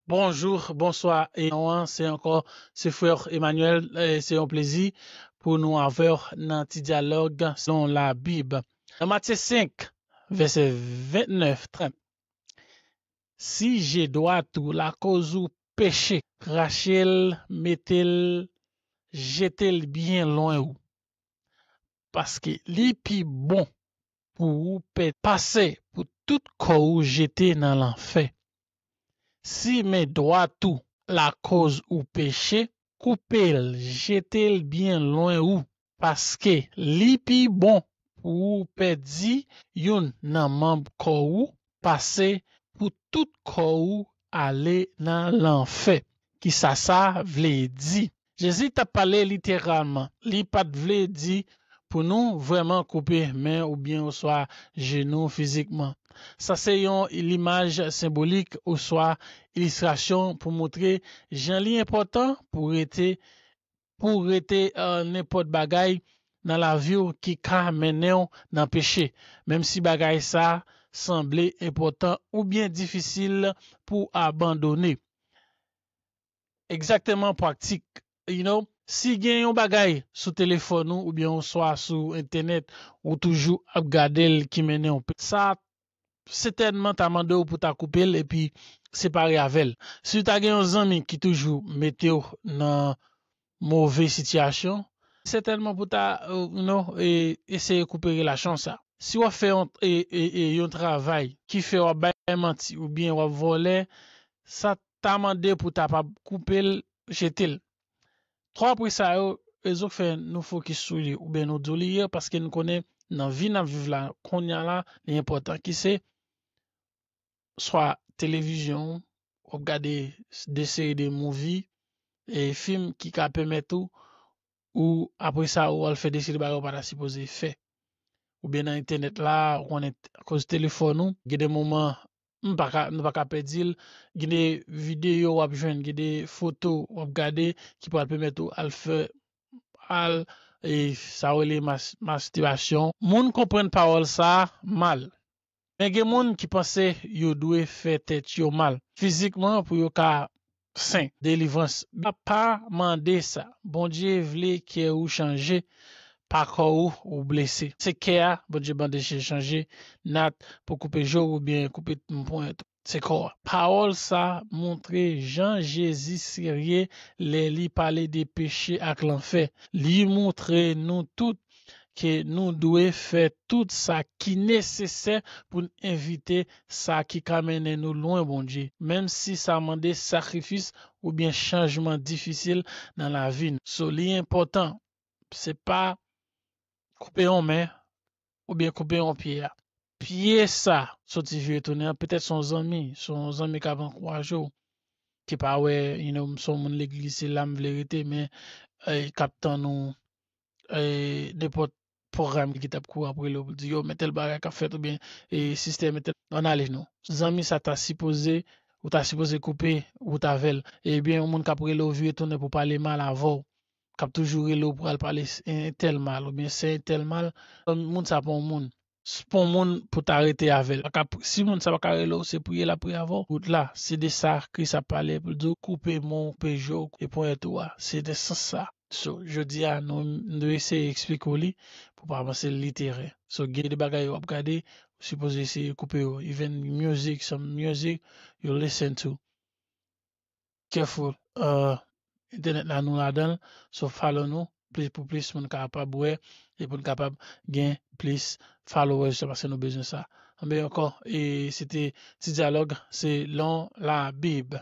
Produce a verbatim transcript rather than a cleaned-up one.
Bonjou, bonswa, e non an, se ankò, se frè Emmanuel, e se yon plezi pou nou avè w nan ti dyalòg selon Labib. Nan Matye senk, vèsè vennèf, trant, si je dwat ou lakòz ou peche, krache l, mete l, jete l byen lwen ou. Paske li pi bon pou ou pè pase pou tout kò ou jete nan lanfè. Si men dwat ou lakòz ou peche, koupe l, jete l byen lwen ou, paske li pi bon pou ou pèdi youn nan manm kò ou pase pou tout kò ou ale nan lanfè. Kisa sa vle di? Jezi t ap pale literalman. Li pa t vle di pou nou vrèman koupe men oubyen oswa jenou fizikman. Sa se yon limaj senbolik oswa ilistrasyon pou montre jan li enpòtan pou rete, pou rete, e, nenpòt bagay nan lavi w ki ka mennen w nan peche, menm si bagay sa sanble enpòtan oubyen difisil pou abandone. Egzakteman, pwatik, you know, si gen yon bagay sou telefòn ou oubyen oswa sou entènèt, ou toujou ap gade l ki mennen w pe-, sa sètènman ta mande w pou ta koupe l epi separe avè l. Si w ta gen yon zanmi ki toujou mete w nan move sitiyasyon, sètènman pou ta, e, you know, e, eseye koupe relasyon sa. Si w ap fè yon, e, e, e, yon travay ki fè w ap bay manti oubyen w ap vòlè, sa ta mande pou ta pa koupe l, jete l. Twa pwen sa yo, rezon k fè nou fokis sou li oubyen nou di w li ye, paske nou konnen nan vi n ap viv la, kounye a la, li enpòtan, ki se swa televizyon, w ap gade de seri de movie, e fim ki ka pèmèt ou, ou apre sa, ou al fè de seri de bagay ou pa ta sipoze fè. Oubyen nan entènèt la, ou konnen t-, akoz telefòn ou, gen de moman, m pa ka, nou pa ka pèdi l, gen de videyo w ap jwenn, gen de foto w ap gade ki pral pèmèt ou al fè, al, e sa yo rele mas-, mastibasyon. Moun konprann pawòl sa a mal. Men gen moun ki panse yo dwe fè tèt yo mal fizikman pou yo ka sen, delivrans. Bib pa mande sa. Bondye vle kè ou chanje, pa kò ou ou blese. Se kè a Bondye mande chanje, nat pou koupe je w oubyen koupe ponyèt ou. Se kò a. Pawòl sa montre jan Jezi serye lè li pale de peche ak lanfè. Li montre nou tout ke nou dwe fè tout sa ki nesesè pou n evite sa ki ka mennen nou lwen Bondye, menm si sa mande sakrifis oubyen chanjman difisil nan lavi n. So, li enpòtan, se pa koupe yon men oubyen koupe yon pye a. Pye sa soti vire tounen an, petèt se yon zanmi, se yon zanmi k ap ankouraje w, ki pa wè, you know, m se yon moun legliz, se la m vle rete, men, e, k ap tann ou, e, nenpòt pwogram ki t ap kouri ap rele w pou di, yo, men tèl bagay k ap fèt, oubyen, e, sistè, men tèl, ann ale non. Zanmi sa ta sipoze, ou ta sipoze koupe wout avè l. Ebyen, yon moun k ap rele w vire tounen pou pale mal avè w, k ap toujou rele w pou al pale s-, entèl mal, oubyen sè entèl mal, moun sa pa yon moun. S-, pa yon moun pou ta rete avè l. Pa ka pri-, si moun sa pa ka rele w, se priye l ap priye avè w. Wout la, se de sa Kris ap pale, pou l di w, koupe men w, koupe je w, e ponyèt ou a. Se de sans sa. So, jodi a, nou, nou eseye eksplike w li pou pa panse l literè. So, gen de bagay w ap gade, ou sipoze eseye koupe yo. Even music, some music you listen to. Careful. Uh, entènèt la, nou ladan l. So, follow nou. Plis, pou plis moun kapab wè e pou n kapab gen plis followers, se paske nou bezwen sa. Anben ankò, e se te ti dyalòg, se lon la Bib.